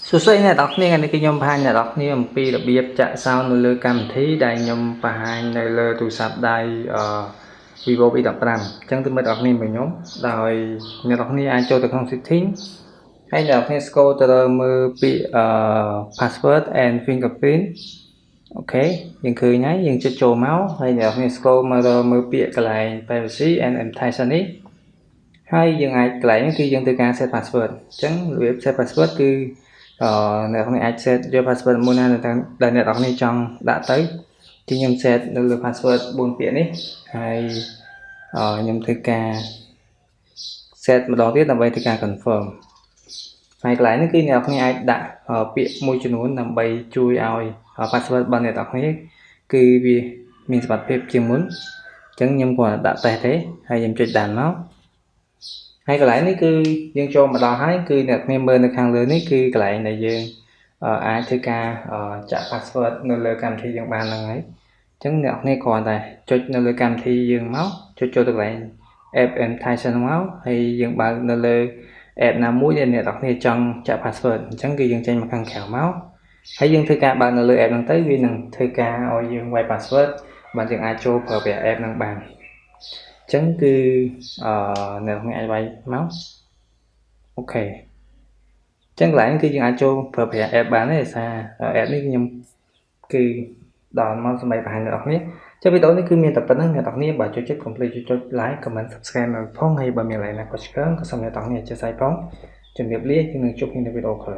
សួស្តីអ្នកទាំងអស់គ្នាថ្ងៃនេះគឺខ្ញុំបង្ហាញអ្នកទាំងអស់គ្នាអំពីរបៀបចាក់សោនៅលើកម្មវិធីដែលខ្ញុំបង្ហាញនៅលើទូរស័ព្ទដៃអឺ Vivo V15 អញ្ចឹងទើបមើលអ្នកទាំងអស់គ្នាមួយខ្ញុំដោយអ្នកទាំងអស់គ្នាអាចចូលទៅក្នុង setting ហើយអ្នកទាំងអស់គ្នា scroll ទៅលើមើលពាក្យអឺ password and fingerprint. OK យើងឃើញហើយយើងចុចចូលមកហើយអ្នកទាំងអស់គ្នា scroll មកដល់មើលពាក្យកន្លែង privacy and encryption នេះហើយយើងអាចកន្លែងនេះគឺយើងធ្វើការ set password. អញ្ចឹងរបៀប set password គឺអឺអ្នកទាំងអស់គ្នាអាច set យក password មួយណាដែលអ្នកទាំងអស់គ្នាចង់ដាក់ទៅទីខ្ញុំ set នៅលើ password 4ពាក្យនេះហើយអឺខ្ញុំធ្វើការ set ម្ដងទៀតដើម្បីធ្វើការ confirm ហើយកន្លែងនេះគឺអ្នកទាំងអស់គ្នាអាចដាក់ពាក្យមួយចំនួនដើម្បីជួយឲ្យ password របស់អ្នកទាំងអស់គ្នាគឺវាមានសុវត្ថិភាពជាងមុនអញ្ចឹងខ្ញុំគ្រាន់តែដាក់តេស្តទេហើយខ្ញុំចុច done មកហើយកន្លែងនេះគឺយើងចូលមកដល់ហើយគឺអ្នកគ្នាមើលនៅខាងលើនេះគឺកន្លែងដែលយើងអាចធ្វើការចាក់ password នៅលើកម្មវិធីយើងបានហ្នឹងហើយអញ្ចឹងអ្នកគ្នាគ្រាន់តែចុចនៅលើកម្មវិធីយើងមកចុចចូលទៅកន្លែង app encryption មកហើយយើងបើកនៅលើ app ណាមួយដែលអ្នកទាំងគ្នាចង់ចាក់ password. អញ្ចឹងគឺយើងចេញមកខាងក្រៅមកហើយយើងធ្វើការបើកនៅលើ app ហ្នឹងទៅវានឹងធ្វើការឲ្យយើងវាយ password បានយើងអាចចូលប្រើប្រាស់ app ហ្នឹងបានអញ្ចឹងគឺអឺអ្នកទាំងអាចវាយមក OK អញ្ចឹងកន្លែងគឺយើងអាចចូលប្រើប្រាស់ app បានទេដោយសារ app នេះខ្ញុំគឺដល់មកសម្រាប់បង្ហាញអ្នកទាំងអស់គ្នាចុះវីដេអូនេះគឺមានតែប៉ុណ្្នឹងអ្នកទាំងអស់គ្នាបើចូលចិត្តកុំភ្លេចចុច like, comment, subscribe មកផងហើយបើមានកន្លែងណាខុសឆ្គងក៏សូមអ្នកទាំងអស់គ្នាអធ្យាស្រ័យផងជំរាបលាយើងនឹងជួបគ្នានៅវីដេអូក្រោយ។